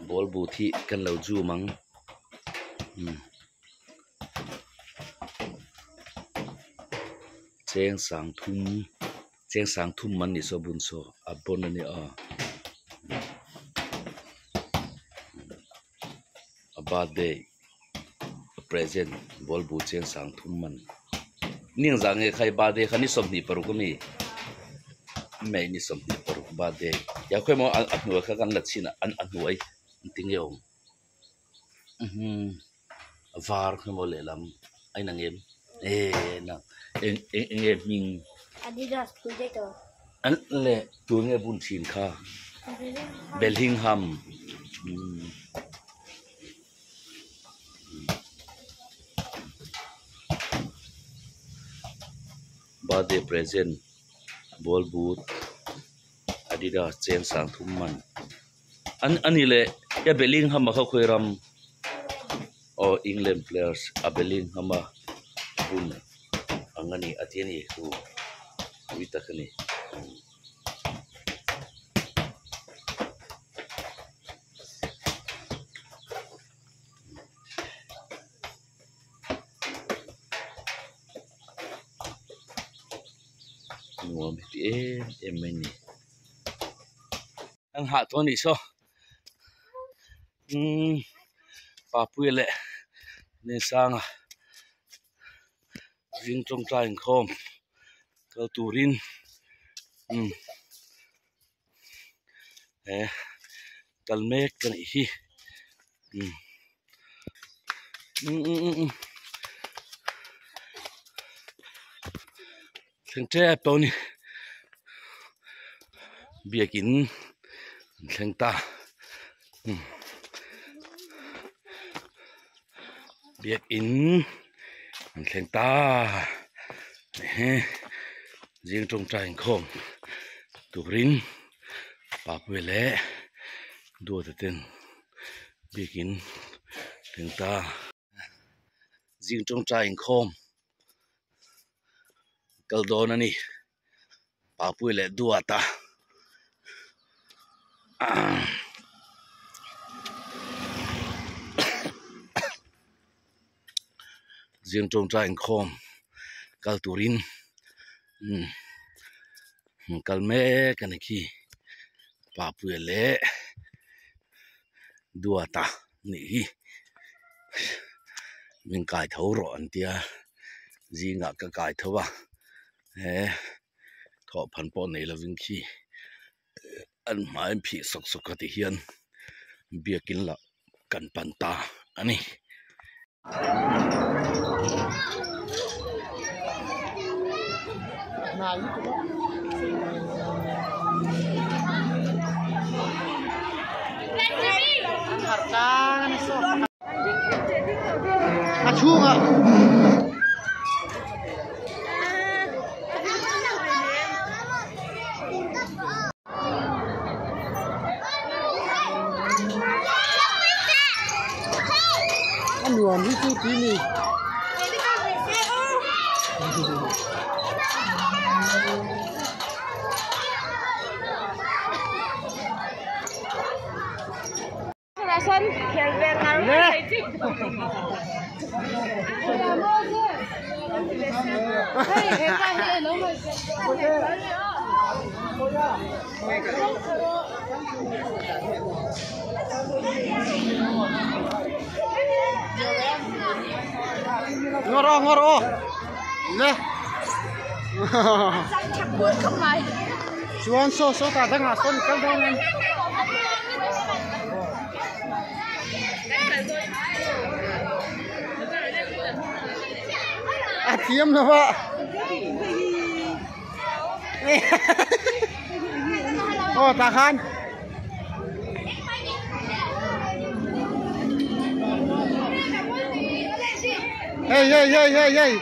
Ball boot hi kan lo zoom ang umm cheng sang thum cheng sang thum an nih saw bun saw a bon a nia aw a birthday a present ball boot cheng sang thum man ni engzah nge kha i birthday kha ni 26 ami May ni 26 birthday ya khawi maw a hnuai kha kan la chhin a a hnuai an ti nge awm a var kha maw lehlam a inang em eh nang eng eng enge hming Adidas Predator an le tur nge bun thin kha Bellingham Birthday present ball boot Adidas cheng sang thum man an ani leh he Bellingham a kha khawi ram aw England players a Bellingham a hun ang ani a ti ani chu pui tak ani. Nuam hi ti em em mai a ni. An hah tawh a nih saw umm Papuia leh Liansanga zing tawngtai inkhawm kal turin umm he kal mek ka nih hi umm umm umm umm thleng tep tawh a ni biakin an thleng ta umm biakin an thleng ta ehe zing tawngtai inkhawm turin Papuia leh Duata ten biakin thleng ta. Zing tawngtai inkhawm kal dawn a ni Papuia leh Duata. Zing tawngtai inkhawm kal turin umm kal mek a ni khi Papuia leh Duata nih hi min kai tho rawh an tia zingah ka kai tho a he thawhphan pawh nei lovin khi an hmai an phih sawk sawk a ti hian biakin lah kan pan ta a ni. A chhungah a nuam hi chu tui ni. Ngawr aw ngawr aw le chuan saw saw tah dangah sawn kal dawn em. A thiam lo va aw tah khan hei hei hei hei hei.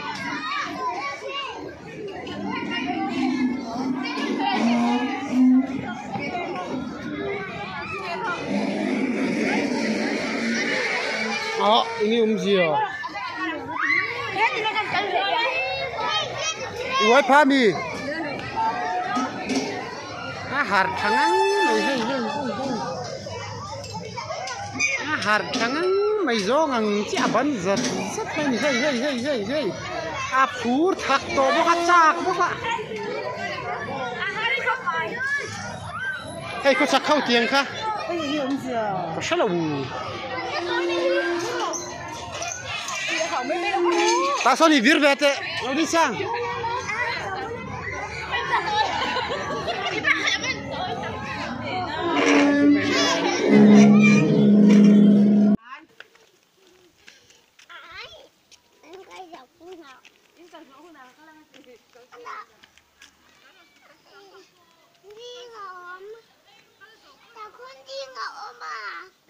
Aw eng nge awmzia i uai pha mi a har tha ngang mai hei hei hei hei. A harh tha ngang mai zawng ang chi a ban zat zat mai a ni hei hei hei hei hei a phur thak tawh bawk a chak bawk a hei khawchhak ho tiang kha ka hre lo. Tah sawn i vir ve teh lo ni sang.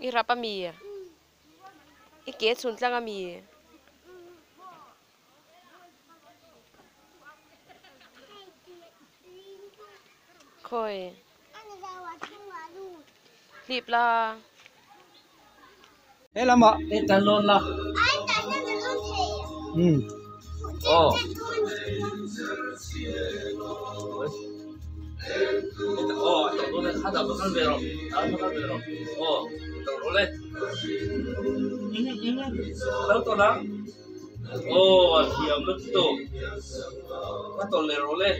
I rap ami? I ke chhun tlang ami? Khawi? Hlip la. He lamah. Hei tan lawn la. Um. Aw. Aw a tawh dawn e kha dah va kal ve rawh dah va kal ve rawh aw a tawh rawh le a lo tawlh ang aw a thiam lutuk a tawlh leh rawh le.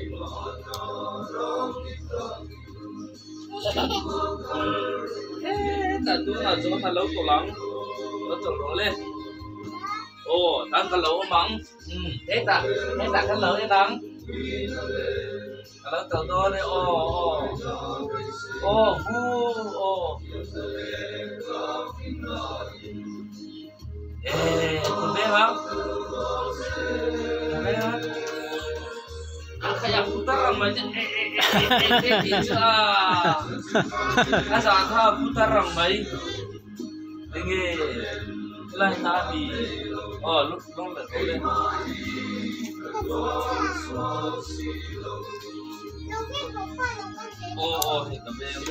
Hetah tunah chuan a lo tawlh ang lo tawlh rawh le aw tan ka lo awm ang hetah hetah kan lo en ang ka lo tawlh dawn e aw aw aw hu aw eh ka veng ang ka veng ang. A khai a putar ang mai eh eh eh eh eh tih chu a a zah kha a putar ang mai enge helai hna a ni aw lut lawng leh tawh le. Aw aw hei ka veng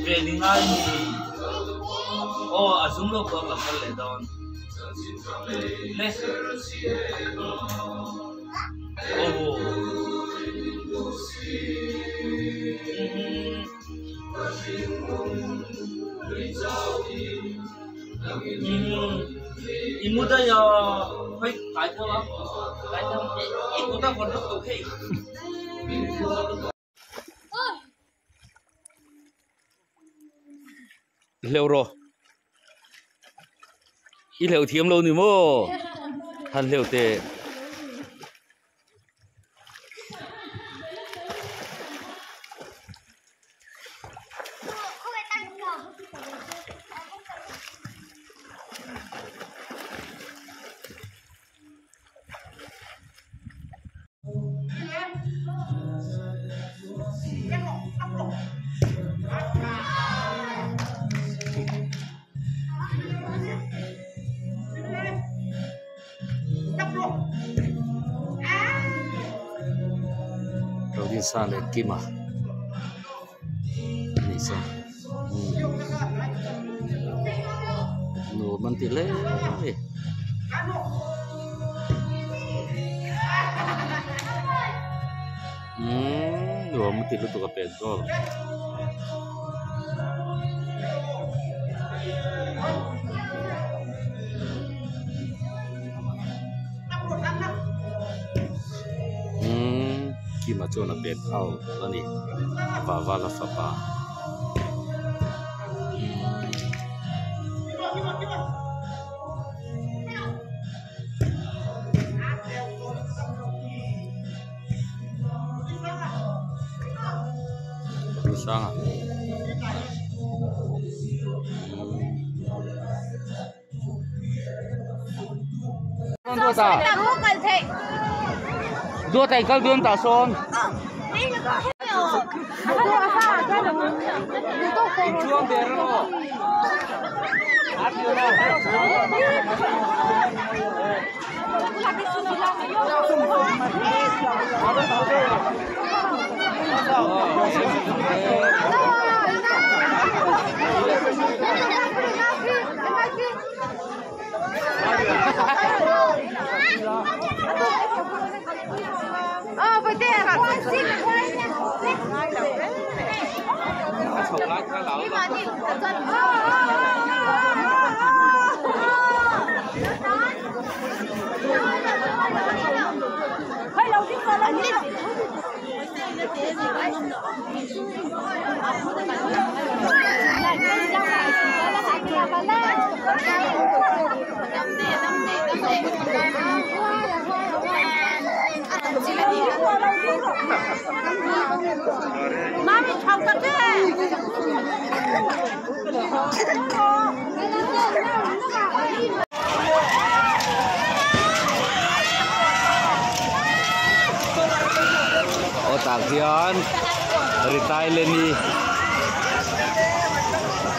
ve ni ngai ni aw a zum lo pawh ka kal leh dawn le. I mu daih a khawi kai theuh a kai theuh i kut a vawt lutuk hei. Hleuh rawh i hleuh thiam lo ni maw han hleuh teh. Rodinsa leh Kima anih chuan nuam an ti hle a ni. Umm nuam a ti lutuk a pen zawk. Umm Kima chuan a pen out a ni Vavala fapa. Hrang a. Duata i kal dawn tah sawn. Inchuang ber emaw. Aw tah hian Ritaileni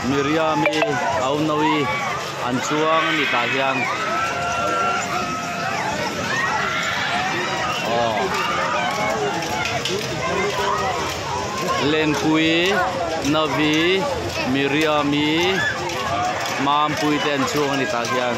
Miriami Aunawi an chuang a ni tah hian aw Lenpui Navi Miriami Mampui te an chuang a ni tah hian.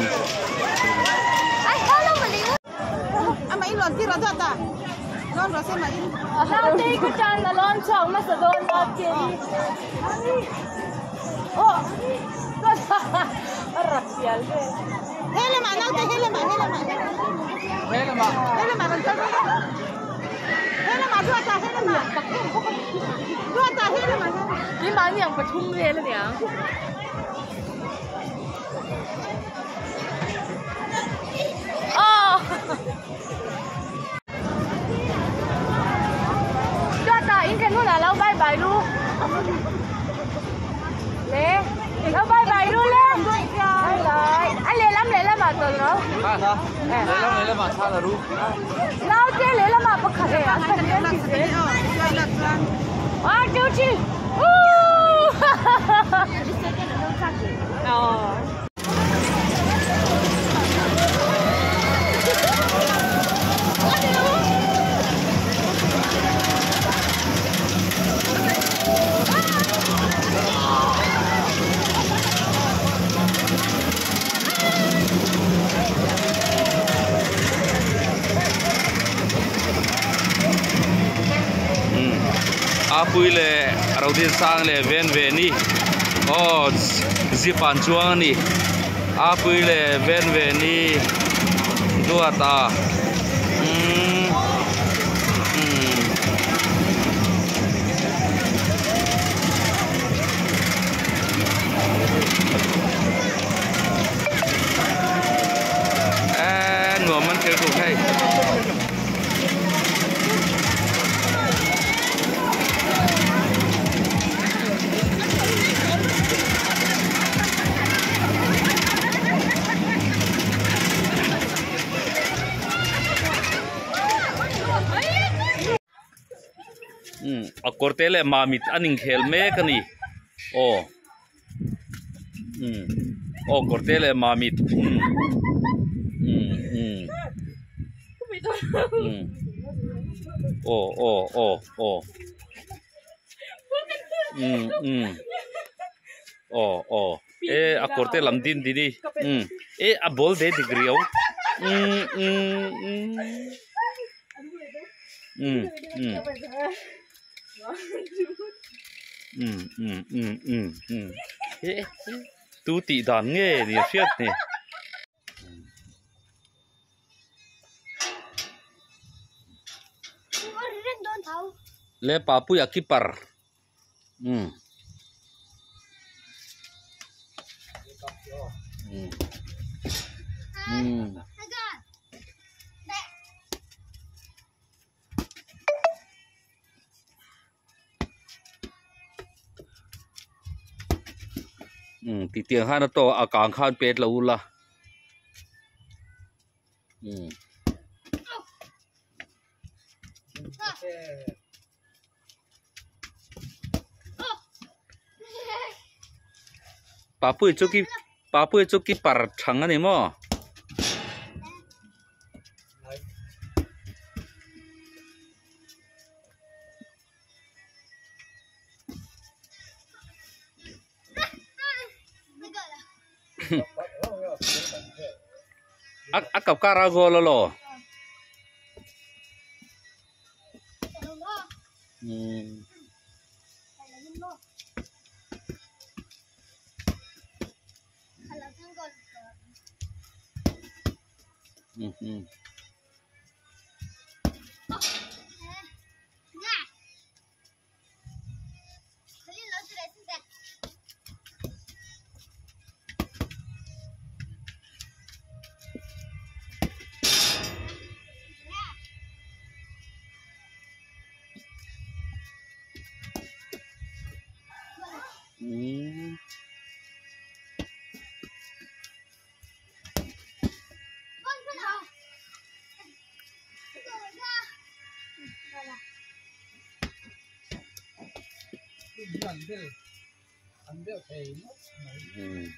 Apui leh Rodin sang leh ven ve ni aw zip an chuang a ni Apui leh ven ve ni duat a umm umm. Eee nuam an thil tuk hei. A kawr te leh mamit an inkhel mek a ni aw aw kawr te leh mamit aw aw aw aw aw aw e a kawr te lam din dini e a ball de dik riau tu tih dan nge ni a hriat ni. Le Papuia keeper um um um ti tiang khan a tawk a kang khan pet lo ula um. Papui chu ki papui chu keeper thang a ni maw. A kap kar a goal alaw. Mhm. Mm. Mm.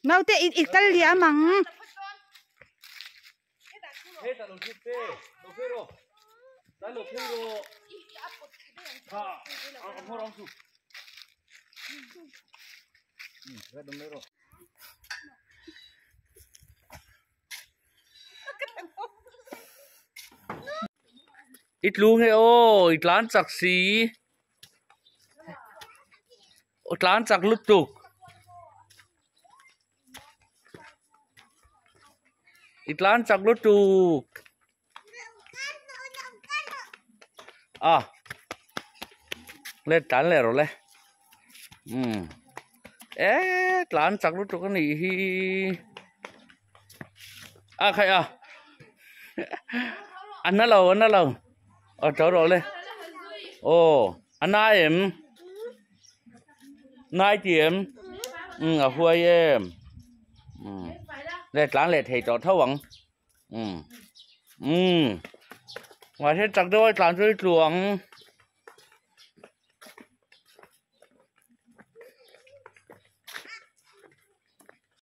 Naute i kal liam ang. I tlu nge aw i tlan chak si aw tlan chak lutuk i tlan chak lutuk a le tlan leh rawh le umm e tlan chak lutuk a nih hi a khaih a a na lo a na lo aw to rawh le aw a nai em nai ti em umm a huai em umm le tlan leh thei tawh tho ang umm umm mahse chak deuh a tlan chu i tlu ang.